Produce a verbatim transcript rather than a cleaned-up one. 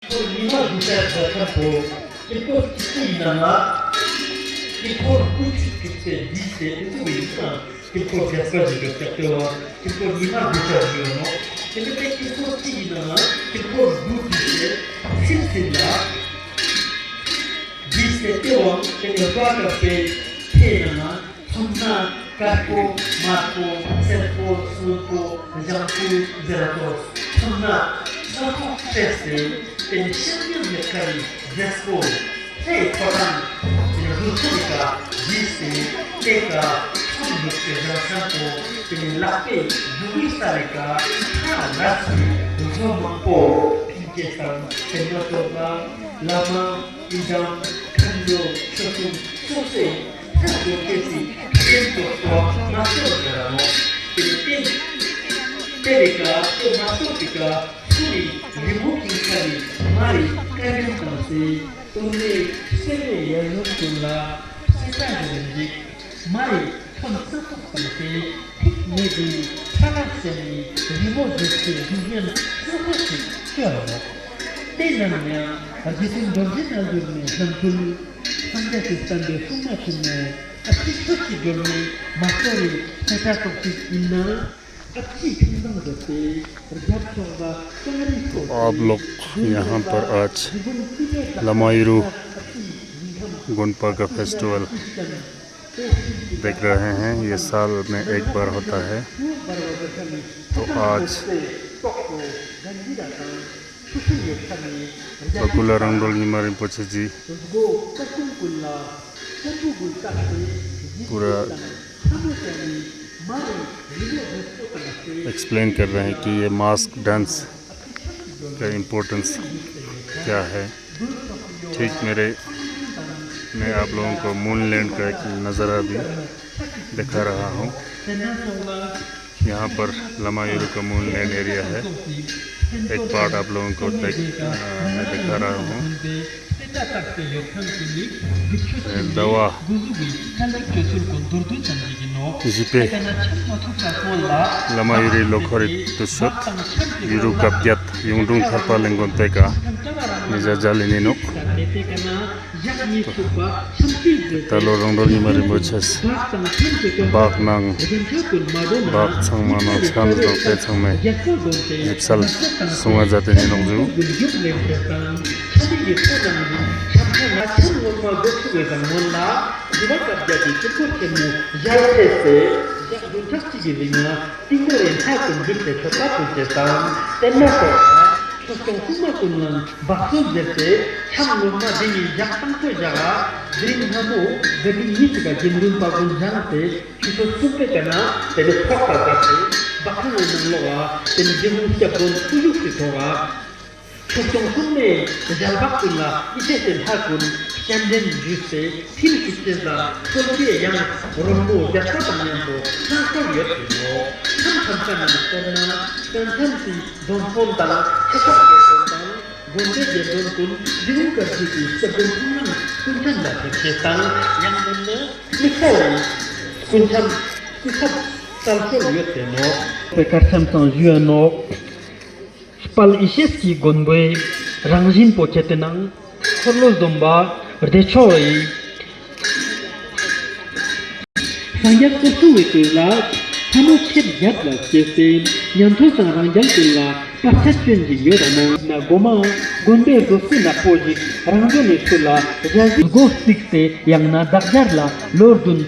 དཀྱིལ་འཁོར་ཉི་མ་དགུ་ཤར་རྒྱ་མཚན་པོ། དཀྱིལ་འཁོར་གཅིག་པུའི་ནང་ན་དཀྱིལ་འཁོར་དགུ་ཅུས་ཀྱི་ཚེ་འདི་སྟེ་དེ་ཚོ་ཡིན་ན། དཀྱིལ་འཁོར་བརྒྱད་པ་ཞིག་ཡོད་ཀྱག་ཏེ་བ། དཀྱིལ་འཁོར་ཉི་མ་དགུ་ཤར་ཞིག་ཡོད་ནོག། དེ་ནི་དེ་དཀྱིལ་འཁོར་གཅིག་གི་ནང་ན་དཀྱིལ་འཁོར་དགུ་བྲིས་ཏེ་སིམ་སིམ་ལ་བྲིས་ཏེ་ཏེ་བ། དེ་ནི་བ་ཀ་པའི་ཕའི་ནང་ན་མཚོན་ན་དཀར་པོ་དམར་པོ་སེར་པོ་སྔོན་པོ་ལྗང་ཁུ་ཟེར་ཏོ། མཚོན་ན་སྣ་ཚོགས་སྤྲས་ཏེ་དེ་ནི་ཤིང་ཡོན་མེད་ཁ་རི་མཛེས་པོ། ལྷའི་ཕོ་བྲང་དེ་ནི་རུ་ཐུང་ཀ་བྲིས་ཏེ་ཏེ་ཀ་ཚོམ་ལུག་གི་རྒྱང་ཤང་པོ། དེ་ནི་ལག་པའི་མཇུག་གུའི་ས་ལེ་ཀ་ཁ་ལ་སི་བཟོ་མང་པོ་ཕིང་ཀེ་སང་དེ་ནི་ཏོ་ལ་བླ་མ་ཡི་དམ་མཁའ་འགྲོ་ཆོས་སྐྱོང་སོགས་སེ་ཐར་དུ་སྐྱེས་སི་ཕན་ཐོགས་པོ་མ་ཤོར་ཟེར་ར་ནོག། དེ་ནི་ཏེ་ཏེ་ལེ་ཀ་ཏེ་མ་ཤོར་ཏེ་ཀ་སུ་ནི་རི་མོ་གི་ཁ་ནི་མ་རི་ཀ་རིང་དང་སེ་དུར་མེ་སེ་མེ་ཡར་ལུང་ཀུན་ལ་སེ་ས་རི་རིང་རིག་མ་རི་ཁམས་སྣ་ཚོགས་དང་སྟེ་ཐིག་མེད་པའི་ཁ་ལག་ཟེར་ནི་རི་མོ་བརྗོད་ཚེ་རིག་གནས་སོ་སོ་ཞིག་ཤོད་རོགས། དེ་རྣམས་ཡང་རྗེ་བཙུན་རྡོ་རྗེ་རྣལ་འབྱོར་མའི་ལྷམ་ཕུལ། སངས་རྒྱས་ཀྱི་བསྟན་པའི་སྲུང་མ་ཆེན་མོ་ཨ་ཕྱི་ཆོས་ཀྱི་སྒྲོན་མེ་མ་གཏོགས་རི་ཐེ་ཐ་ཏོག་ཅིག་ཡིན་ན། ཨ་ཕྱི་ཁང་བཟང་མཛད་དེ་རྒྱབ་ཕྱོགས་ལ་ཀྱང་རི་སོགས་आप लोग यहाँ पर आज लमायुरु गोंडपा का फेस्टिवल देख रहे हैं। ये साल में एक बार होता है। तो आज बकुला रंगडोल निमा रिम्पोछे जी पूरा एक्सप्लेन कर रहे हैं कि ये मास्क डांस का इम्पोर्टेंस क्या है। ठीक मेरे, मैं आप लोगों को मूनलैंड का एक नज़ारा भी दिखा रहा हूँ। यहाँ पर लमायुरु का मूनलैंड एरिया है। एक पार्ट आप लोगों को देख, अ, मैं दिखा रहा हूँ। दवा ཞི་པའི་ལམ་མ་ཡུ་རི་ལོ་འཁོར་རི་དུས་ཚོད་ཡུ་རུ་སྐབས་བརྒྱད་ཡུང་དྲུང་ཐར་པ་གླིང་དགོན་པའི་ཀ་མི་ཇ་ཇ་ལི་ནི་ནོག། ད་ལོ་རང་གྲོལ་ཉི་མ་རིན་པོ་ཆེས་འབག་ནང་འབག་ཚང་མ་ནང་ཆ་ནང་དེ་ཚང་མས་ཞིབ་གསལ་གསུང་བ་མཛད་དེ་ནི་ནོག་ཞུ། ཞལ་ཕེབས་སེ་ཞག་བདུན་ཕྲག་གཅིག་གི་རིང་ལ་ཏིང་མོ་རེ་ལྷ་ཀུན་འདུས་ཏེ་མཆོད་པ་ཕུལ་ཏེ་དང་བསྟན་མ་སོགས་ཆོས་སྐྱོང་སྲུང་མ་ཀུན་ལ་འབག་གསོལ་མཛད་དེ་ཆང་ངོ་མ་འདི་ཉིད་ཞག་དང་པོ་ཞག་དེ་རིང་སྔ་མོ་དགའ་སྟོན་ཉིན་ཞིག་ག་དགེ་འདུན་པ་ཀུན་བཞེངས་ཏེ་ཆུ་ཚོད་གསུམ་པའི་ཀ་ནེ་དེ་ནི་ཚོགས་པ་བརྒྱབ་སྟེ་འབག་ཁང་ངི་ནང་ལོགས་ལ་དེ་ནི་དགེ་སློང་སྐྱབས་མགོན་ཐུགས་བཞུགས་སུ་ཐོག་ཆོས་སྐྱོང་སྲུང་མའི་ཞལ་འབག་ཀུན་ལ་ཡེ་ཤེས་སི་ལྷ་ཀུན་སྤྱན་འདྲེན་ཞུས་ཏེ་ཐིམ་ཐིམ་ཅན་ལ་གསོལ་བའི་དབྱངས་རོལ་མོ་རྒྱབ་ས་དང་མཉམ་དུ་ལྷང་ལྷང་ཡོད་དེ་ནོག། མཚམས་མཚམས་ས་ནང་དཔེར་ན་དོན་ཚན་སི་འདོན་ཚོན་དང་ཆེ་ཁག་གི་དོན་དང་དགོན་སྡེ་དགེ་འདུན་ཀུན་འདི་རུ་བཀའ་བརྒྱུད་ཀྱི་སྐྱབས་མགོན་ཐུགས་སྣང་ཀུན་ཐན་ལ་ཐེབས་ཅེས་དང་ཡང་མིན་ན་དམིགས་བསལ་ཀུན་འཆམ་སྐུ་ཚབ་གསལ་སྲོལ་ཡོད་དེ་ནོག། དཔེ་གར་འཆམ་དང་ཞུ་ཡ་ནོག། དཔལ་ཡེ་ཤེས་ཀྱི་མགོན་པོའི་རང་བཞིན་པོ་ཆེ་དེ་ནང་འཁོར་ལོ་སྡོམ་པ་བདེ་མཆོག་ཡིན། སངས་རྒྱས་སྐུ་གསུང་བའི་དུས་ལ་ལྷ་མོ་མཆེད་བརྒྱད་ལ་སྐྱེས་ཏེ་ཉན་ཐོས་དང་རང་རྒྱལ་ཀུན་ལ་བར་ཆད་བཅོ་ཡིན་ཡོད་ན་ན་གོ་མ་དགོན་པའི་རྡོ་རྩེ་ནག་པོ་ཞིག་རང་བྱོན་ནས་ཚུར་ལ་རྒྱལ་སྲིད་སྒོ་བརྩིགས་ཏེ་ཡང་ན་བདག་རྒྱལ་ལ་ལོ་བདུན།